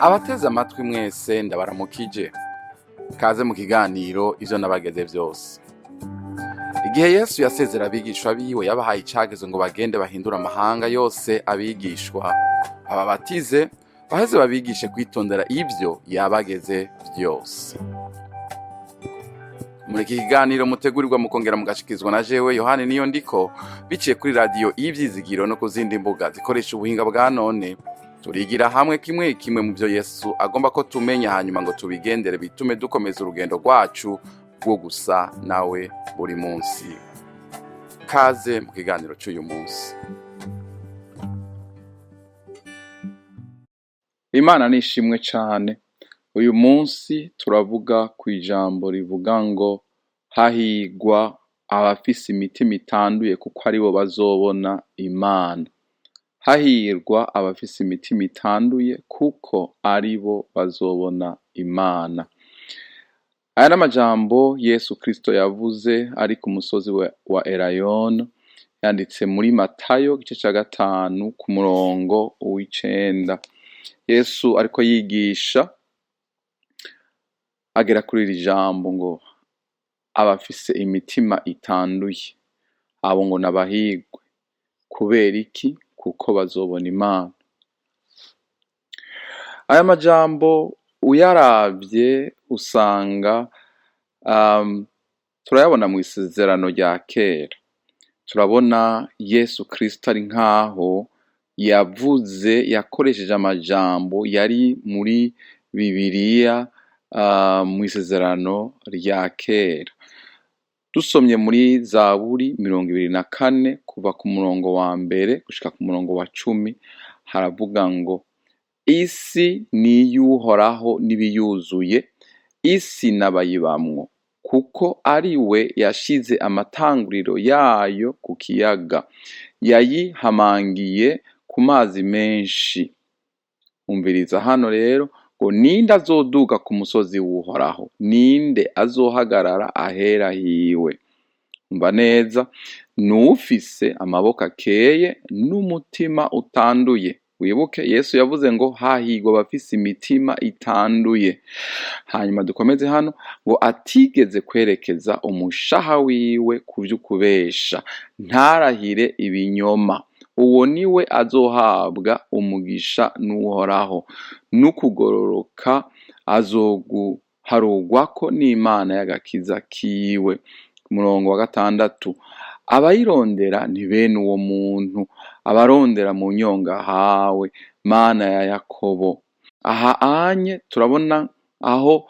Abateze amatwi mwese, ndabaramukije. Kaze mu kiganiro Ivyo Nabageze Vyose. Igihe Yesu yasezera abigishwa biwe, yabahaye icagezo ngo bagende bahindure amahanga yose abigishwa, bababatize, baheze babigishe kwitondera ivyo yabageze vyose. Muri iki kiganiro mutegurirwa mukongera mugashikizwa na jewe Yohani Niyo Ndiko, biciye kuri radiyo Ivyizigiro no ku zindi mbuga zikoresha ubuhinga bwa none, turigira hamwe kimwe kimwe mu byo Yesu agomba ko tumenya, hanyuma ngo tubigendere, bitume dukomeza urugendo rwacu rwo gusa nawe buri munsi. Kaze mu kiganiro cy'uyu munsi. Imana nishimwe cyane. Uyu munsi turavuga ku ijambo rivuga ngo hahigwa abafise imitima itanduye, kuko aribo bazobona Imana. Hahirwa abafise imitima itanduye, kuko aribo bazobona Imana. Aya ni amajambo Yesu Kristo yavuze ari ku musozi wa Elayono, yanditse muri Matayo igice ca 5 ku murongo w'9. Yesu ariko yigisha, agera kuri iri jambo ngo abafise imitima itanduye, abo ngo nabahigwe. Kubera iki? Kuko bazobona Imana. Aya majambo uyaravye usanga turayabona mu isezerano rya kera. Turabona Yesu Kristo ari nkaho yavuze, yakoresheje amajambo yari muri Bibiliya, mu isezerano rya kera. Dusomye muri Zaburi 24 kuva ku murongo wa 1 gushika ku murongo wa 10, haravuga ngo isi ni iy'Uhoraho n'ibiyuzuye, isi n'abayibamwo, kuko ari we yashize amatanguriro yayo ku kiyaga, yayihamangiye ku mazi menshi. Umviriza hano rero ngo ninde azoduga ku musozi w'Uhoraho? Ninde azohagarara ahera hiwe? Umva neza, nuwufise amaboko akeye n'umutima utanduye. Wibuke Yesu yavuze ngo hahigwa abafise imitima itanduye. Hanyuma dukomeze hano ngo atigeze kwerekeza umushaha wiwe ku vy'ukubesha, ntarahire ibinyoma. Uwo niwe azohabwa umugisha n'Uhoraho, n'ukugororoka azoguharurwako n'Imana y'agakiza kiwe. Umurongo wa 6, abayirondera ni bene uwo muntu, abarondera mu nyonga hawe, Mana ya Yakobo. Aha anye turabona aho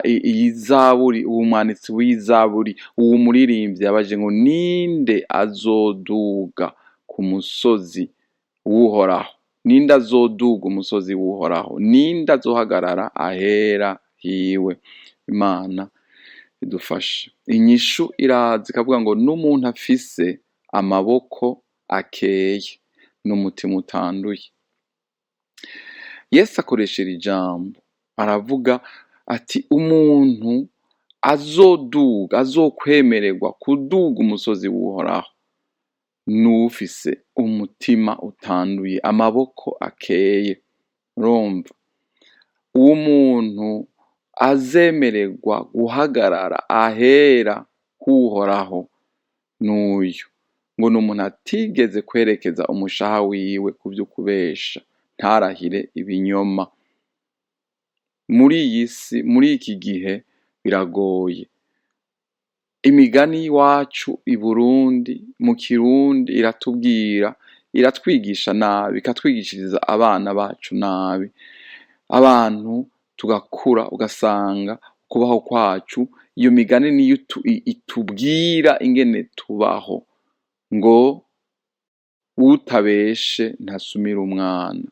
iyi zaburi, uwo mwanditsi w'izaburi, uwo muririmbyi yabaje ngo ninde azoduga ku musozi w'Uhoraho? Ninde azoduga umusozi w'Uhoraho? Ninde azohagarara ahera hiwe? Imana idufashe. Inyishu iraza ikavuga ngo n'umuntu afise amaboko akeye n'umutima utanduye. Yesu akoresha iri jambo, aravuga ati umuntu azoduga, azokwemererwa kuduga umusozi w'Uhoraho, n'uwufise umutima utanduye, amaboko akeye. Urumva uwo muntu azemererwa guhagarara ahera h'Uhoraho n'uyu ngo ni umuntu atigeze kwerekeza umushaha wiwe ku vy'ukubesha, ntarahire ibinyoma. Muri iyi si, muri iki gihe biragoye. Imigani y'iwacu i Burundi mu Kirundi iratubwira, iratwigisha nabi, ikatwigishiriza abana bacu nabi. Abantu tugakura ugasanga kubaho kwacu iyo migani niyo itubwira ingene tubaho, ngo utabeshe ntasumira umwana,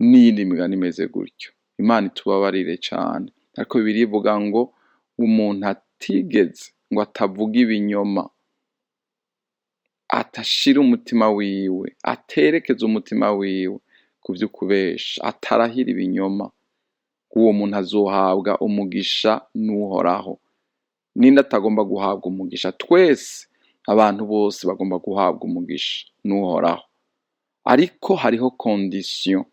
n'iyindi migani imeze gutyo. Imana itubabarire cane. Ariko Bibiliya ivuga ngo umuntu atigeze ngo atavuga ibinyoma, atashira umutima wiwe, aterekeza umutima wiwe ku vy'ukubesha, atarahira ibinyoma, uwo muntu azohabwa umugisha n'Uhoraho. Ninde atagomba guhabwa umugisha? Twese abantu bose bagomba guhabwa umugisha n'Uhoraho, ariko hariho condition.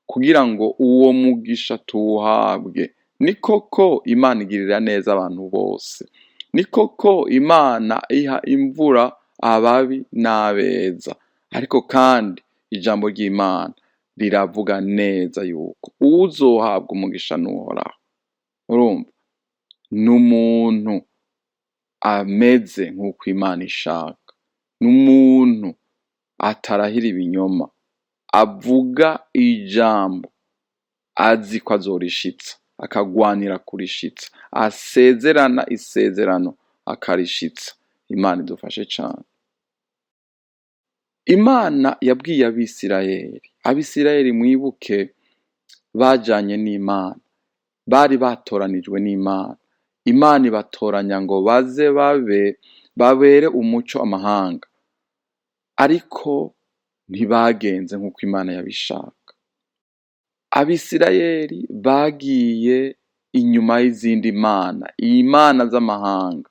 Kugira ngo uwo mugisha tuwuhabwe. Ni koko Imana igirira neza abantu bose. Ni koko Imana iha imvura ababi n'abeza. Ariko kandi ijambo ry'Imana riravuga neza yuko uwuzohabwa umugisha n'Uhoraho. Urumva? N'umuntu ameze nk'uko Imana ishaka. N'umuntu atarahira ibinyoma, avuga ijambo azi ko azorishitsa, akagwanira kurishitsa, asezerana isezerano akarishitsa. Imana idufashe cane. Imana yabwiye Abisirayeli, Abisirayeli mwibuke bajanye n'Imana, bari batoranijwe n'Imana. Imana ibatoranya ngo baze babe babere umuco amahanga, ariko ntibagenze nk'uko Imana yabishaka. Abisirayeli bagiye inyuma y'izindi mana, imana z'amahanga,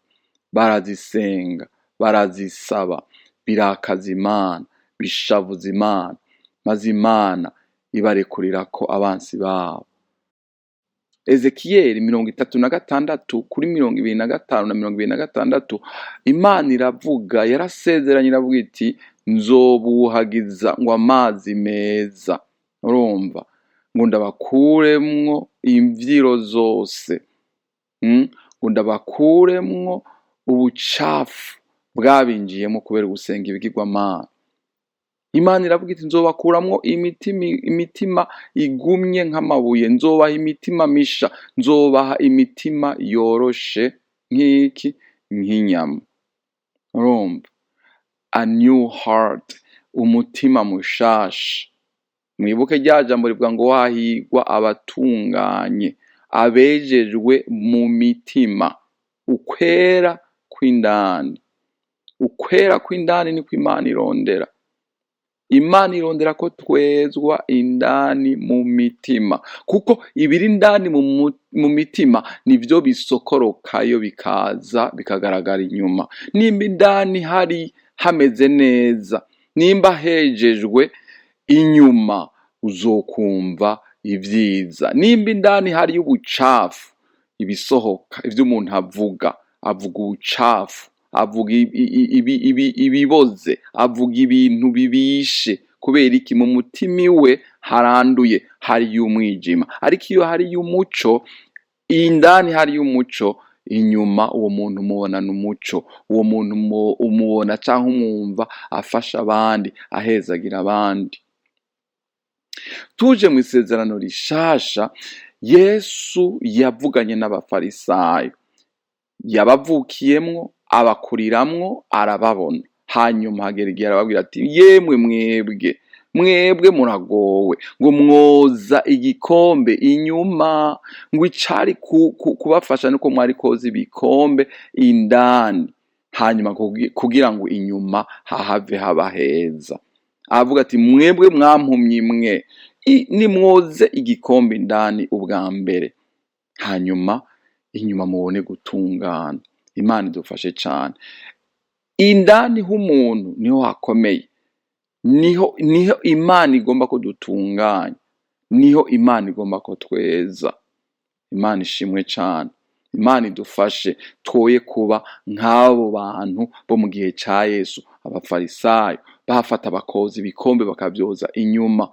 barazisenga, barazisaba, birakaza Imana, bishavuza Imana, maze Imana ibarekurirako abansi babo. Ezekiyeli 36 kuri 25 na 26, Imana iravuga, yarasezeranye iravuga iti nzobuhagiza ngo amazi meza, urumva, ngo ndabakuremwo imvyiro zose, ngo ndabakuremwo ubucafu bwabinjiyemo kubera gusenga ibigirwamana. Imana iravuga iti nzobakuramwo imitima igumye nk'amabuye, nzobaha imitima misha, nzobaha imitima yoroshe nk'iki, nk'inyama. Urumva? A new heart, umutima mushasha. Mwibuke rya jambo rivuga ngo hahigwa abatunganye, abejejwe mu mitima, ukwera kw'indani. Ukwera kw'indani niko Imana irondera. Imana irondera ko twezwa indani mu mitima, kuko ibiri indani mu mitima nivyo bisokorokayo bikaza bikagaragara inyuma. Nimba indani hari hameze neza, nimba hejejwe inyuma uzokumva ivyiza. Nimba indani hari ubucafu, ibisohoka, ivyo umuntu avuga, avuga ubucafu, avuga ibiboze, avuga ibintu bibishe. Kubera iki? Mu mutima iwe haranduye, hariyo umwijima. Ariko iyo hariyo umuco, indani hariyo umuco, inyuma uwo muntu umubonana umuco, uwo muntu umubona canke umwumva afasha abandi, ahezagira abandi. Tuje mw'isezerano rishasha, Yesu yavuganye n'abafarisayo, yabavukiyemwo, abakuriramwo, arababona. Hanyuma hagera igihe arababwira ati yemwe mwebwe, mwebwe muragowe, ngo mwoza igikombe inyuma, ngo icari kubafasha nuko mwari koza ibikombe indani, hanyuma kugira ngo inyuma hahave haba heza. Aravuga ati mwebwe mwampumyi mwe, nimwoze igikombe indani ubwa mbere, hanyuma inyuma mubone gutungana. Imana idufashe cane. Indani h'umuntu niho hakomeye, niho Imana igomba ko dutunganya, niho Imana igomba ko tweza. Imana ishimwe cane. Imana idufashe twoye kuba nk'abo bantu bo mu gihe ca Yesu, abafarisayo bafata bakoza ibikombe bakavyoza inyuma,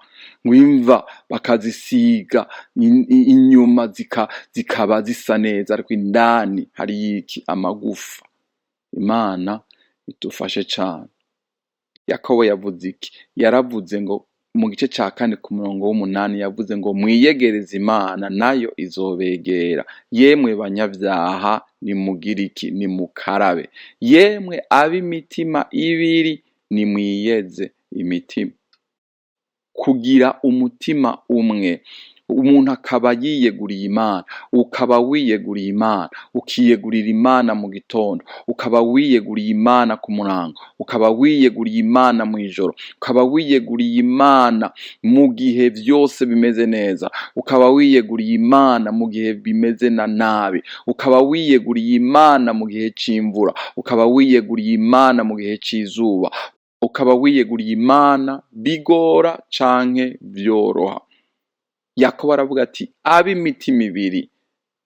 ngo imva bakazisiga inyuma zikaba zisa neza, ariko indani hari iki? Amagufa. Imana idufashe cane. Yakobo yavuze iki? Yaravuze ngo mu gice ca 4 ku murongo w'8 yavuze ngo mwiyegereze Imana nayo izobegera. Yemwe banyabyaha nimugire iki? Nimukarabe. Yemwe ab'imitima ibiri nimwiyeze imitima. Kugira umutima umwe, umuntu akaba yiyeguriye Imana, ukaba wiyeguriye Imana, ukiyegurira Imana mu gitondo, ukaba wiyeguriye Imana ku murango, ukaba wiyeguriye Imana mw'ijoro, ukaba wiyeguriye Imana mu gihe vyose bimeze neza, ukaba wiyeguriye Imana mu gihe bimeze na nabi, ukaba wiyeguriye Imana mu gihe c'imvura, ukaba wiyeguriye Imana mu gihe c'izuba, ukaba wiyeguriye Imana bigora canke vyoroha. Yakobo aravuga ati ab'imitima ibiri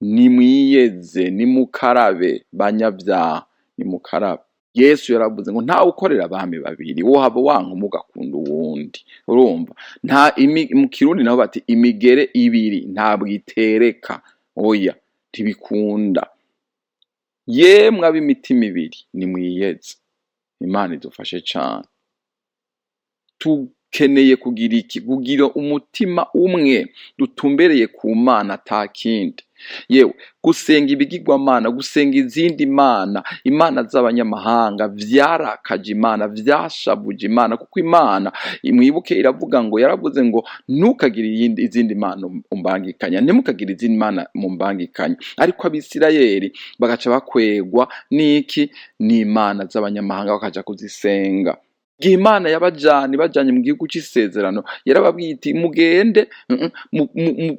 nimwiyeze, nimukarabe, banyabyaha nimukarabe. Yesu yaravuze ngo ntawe ukorera abami babiri, wohava wanka umwe ugakunda uwundi. Urumva nta mu Kirundi naho bati imigere ibiri ntabwo itereka, oya ntibikunda. Yemwe ab'imitima ibiri nimwiyeze. Imana idufashe cane. Tukeneye kugira iki? Kugira umutima umwe dutumbereye ku Mana ata kindi. Yewe gusenga ibigirwamana, gusenga izindi mana, imana z'abanyamahanga, vyarakaje Imana, vyashavuje Imana, kuko Imana mwibuke iravuga ngo, yaravuze ngo ntukagire izindi mana umbangikanya, ntimukagire izindi mana mumbangikanya. Ariko Abisirayeli bagaca bakwegwa n'iki? N'imana z'abanyamahanga, bakaja kuzisenga. Igihe Imana yabajana ibajanye mu gihugu c'isezerano, yarababwiye iti mugende,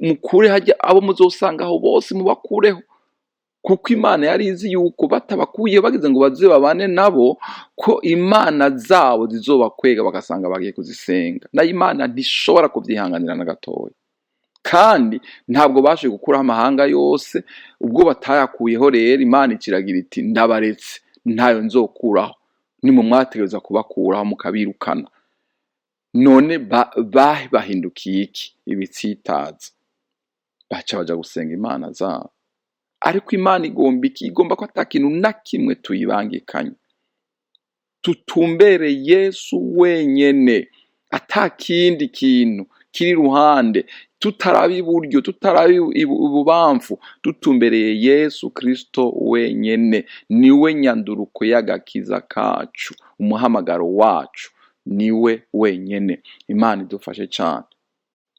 mukure harya abo muzosangaho bose mubakureho, kuko Imana yari izi yuko batabakuyeho bagize ngo baze babane nabo, ko imana zabo zizobakwega bagasanga bagiye kuzisenga. Nayo Imana ntishobora kuvyihanganira na gatoya. Kandi ntabwo bashoboye gukuraho amahanga yose. Ubwo batayakuyeho rero, Imana ikiragira iti ndabaretse, ntayo nzokuraho, nimwe mwategereza kubakuraho mukabirukana. None bahindukiye iki? Ibitsitaza. Baca baja gusenga imana zabo. Ariko Imana igomba iki? Igomba ko ata kintu na kimwe tuyibangikanya. Tutumbere Yesu wenyene, ata kindi kintu kiri iruhande, tutaraba iburyo, tutaraba ibubamfu, dutumbereye Yesu Kristo wenyene. Niwe nyanduruko y'agakiza kacu, umuhamagaro wacu niwe wenyene. Imana idufashe cane.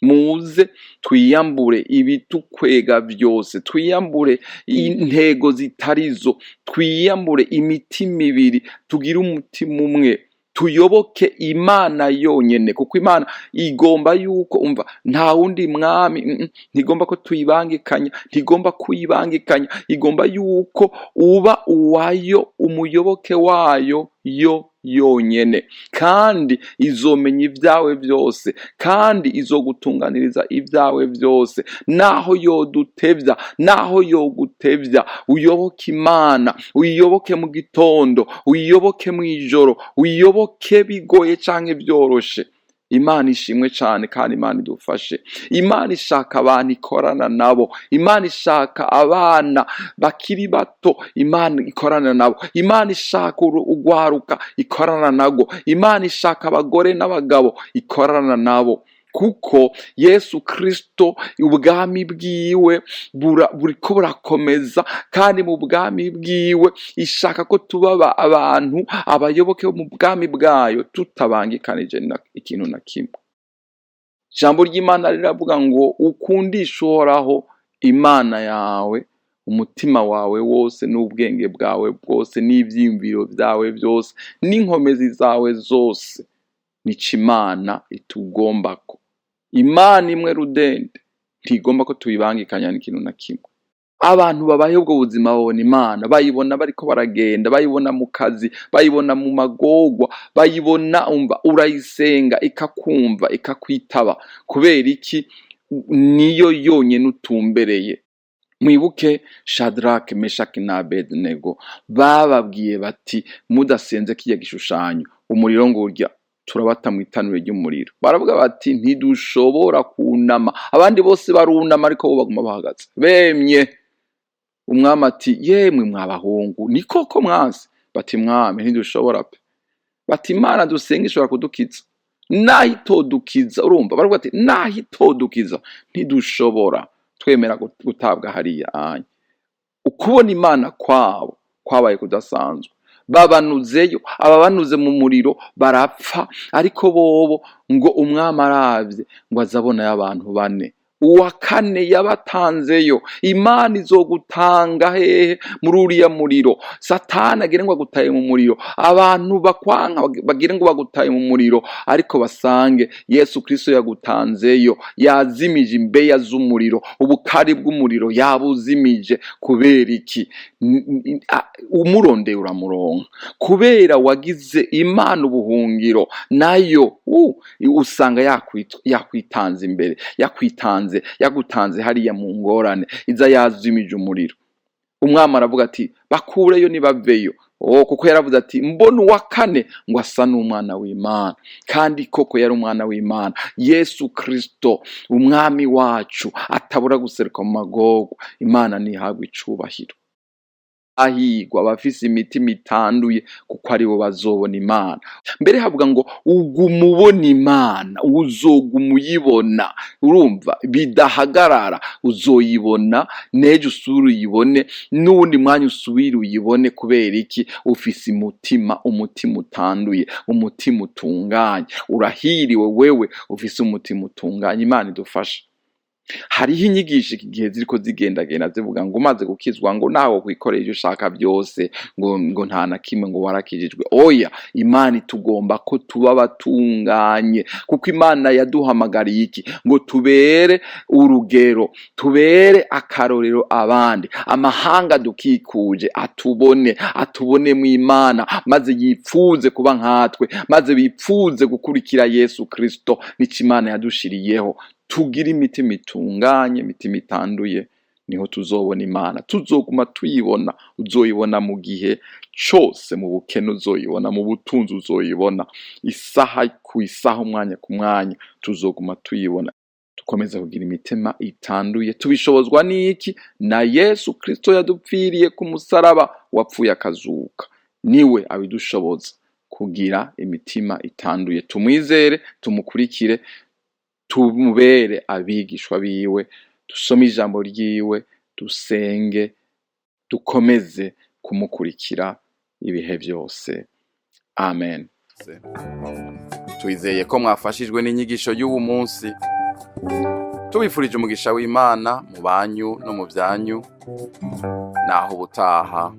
Muze twiyambure ibitukwega vyose, twiyambure intego zitarizo, twiyambure imitima ibiri, tugire umutima umwe, tuyoboke Imana yonyene, kuko Imana igomba yuko umva nta wundi mwami, ntigomba ko tuyibangikanya, ntigomba kuyibangikanya, igomba yuko uba uwayo, umuyoboke wayo yo yonyene. Kandi izomenya ibyawe byose, kandi izogutunganiriza ibyawe byose. Naho yodutevya, naho yogutevya, uyoboke Imana, uyiyoboke mu gitondo, uyiyoboke mw'ijoro, uyiyoboke bigoye canke vyoroshe. Imana ishimwe cane, kandi Imana idufashe. Imana ishaka abantu ikorana nabo, Imana ishaka abana bakiri bato, Imana ikorana nabo, Imana ishaka ugwaruka ikorana nabo, Imana ishaka abagore n'abagabo ikorana nabo, kuko Yesu Kristo ubwami bwiwe buriko burakomeza, kandi mu bwami bwiwe ishaka ko tuba abantu abayoboke bo mu bwami bwayo, tutabangikanije ikintu na kimwe. Ijambo ry'Imana riravuga ngo ukundishe Uhoraho Imana yawe umutima wawe wose, n'ubwenge bwawe bwose, n'ivyiyumviro vyawe vyose, n'inkomezi zawe zose. Nico Imana itugombako. Imana imwe rudende ntigomba ko tuyibangikanya n'ikintu na kimwe. Abantu babayeho ubwo buzima babona Imana, bayibona bariko baragenda, bayibona mu kazi, bayibona mu magorwa, bayibona umva urayisenga ikakumva, ikakwitaba. Kubera iki? Niyo yonyene utumbereye. Mwibuke Shadrach, Meshaki na Abednego, bababwiye bati mudasenze kirya gishushanyo, umuriro ngurya turabata mw'itanure ry'umuriro. Baravuga bati ntidushobora kunama, abandi bose barunama ariko bo baguma bahagaze bemye. Umwami ati yemwe mwabahungu, ni koko mwanse? Bati mwami ntidushobora pe. Bati Imana dusenga ishobora kudukiza, naho itodukiza. Urumva baravuga ati naho itodukiza ntidushobora twemera gutabwa hariya anya. Ukubona Imana kwabo kwabaye kudasanzwe. Babanuzeyo, ababanuze mu muriro barapfa, ariko bobo ngo umwami aravye ngo azabonayo abantu bane. Uwa kane yabatanzeyo. Imana izogutanga hehe muri uriya muriro? Satani agire ngo agutaye mu muriro, abantu bakwanka bagire ngo bagutaye mu muriro, ariko basange Yesu Kristo yagutanzeyo, yazimije imbeya z'umuriro, ubukari bw'umuriro yabuzimije. Kubera iki? Umurondeye uramuronka, kubera wagize Imana ubuhungiro, nayo usanga yakwitanze imbere, yakwitanze. Yagutanze hariya mu ngorane, iza yazimije umuriro. Umwami aravuga ati: "Bakureyo, nibaveyo." Oh, kuko yaravuze ati: "Mbona uwa kane ngo asa n'umwana w'Imana." Kandi koko yari umwana w'Imana, Yesu Kristo, umwami wacu atabura guseruka mu magorwa. Imana ntihabwe icubahiro. Hahigwa abafise imitima itanduye, kuko aribo bazobona Imana. Mbere havuga ngo uguma ubona Imana, uzoguma uyibona. Urumva bidahagarara, uzoyibona n'ejo, usubire uyibone n'uwundi mwanya, usubire uyibone. Kubera iki? Ufise umutima utanduye, umutima utunganye. Urahiriwe wewe ufise umutima utunganye. Imana idufashe. Hariho inyigisho iki gihe ziriko zigendagenda zivuga ngo umaze gukizwa, ngo nawe kwikorera ivyo ushaka byose, ngo nta na kimwe, ngo warakijijwe. Oya, Imana itugomba ko tuba batunganye, kuko Imana yaduhamagariye iki? Ngo tubere urugero, tubere akarorero abandi. Amahanga dukikuje atubone, atubone mu Imana, maze yipfuze kuba nkatwe, maze bipfuze gukurikira Yesu Kristo. Nico Imana yadushiriyeho. Tugire imitima itunganye, imitima itanduye, niho tuzobona Imana. Tuzoguma tuyibona. Uzoyibona mu gihe cose, mu bukene uzoyibona, mu butunzi uzoyibona, isaha ku isaha, umwanya ku mwanya, tuzoguma tuyibona. Dukomeza kugira imitima itanduye. Tubishobozwa n'iki? Na Yesu Kristo yadupfiriye ku musaraba, wapfuye akazuka, niwe abidushoboza kugira imitima itanduye. Tumwizere, tumukurikire, tumubere abigishwa biwe, dusome ijambo ryiwe, dusenge, dukomeze kumukurikira ibihe byose. Amen. Twizeye ko mwafashijwe n'inyigisho y'uwu munsi. Tubifurije umugisha w'Imana mu banyu no mu byanyu. Naho ubutaha.